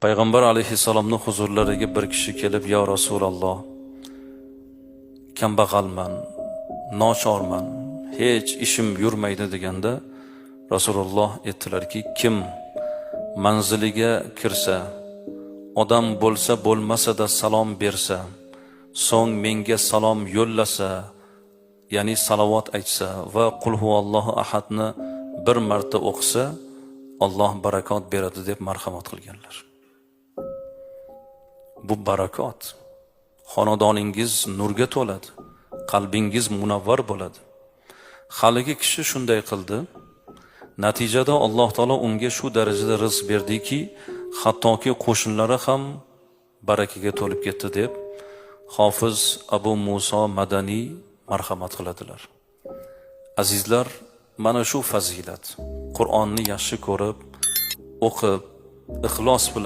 Payg'ambar alayhissalomni huzurlariga bir kishi kelib, "Ya Rasululloh, kambag'alman, nochorman, hech ishim yurmaydi" deganda, Rasululloh aytdilarki, kim manziliga kirsa, odam bo'lsa bo'lmasa-da salom bersa, so'ng menga salom yo'llasa, ya'ni salovat aytsa va qul huvallohu ahadni bir marta o'qisa, Alloh barakot beradi deb marhamat qilganlar. Bu barakot. Xonadoningiz nurga to'ladi, qalbingiz munavvar bo'ladi. Haligi kishi shunday qildi. Natijada Alloh taolo unga shu darajada rizq berdiki, hattoki qo'shinlari ham barakaga to'lib ketdi deb Hofiz Abu Muso Madaniy marhamat qiladilar. Azizlar, mana shu fazilat. Qur'onni yaxshi ko'rib, o'qib, ixlos bilan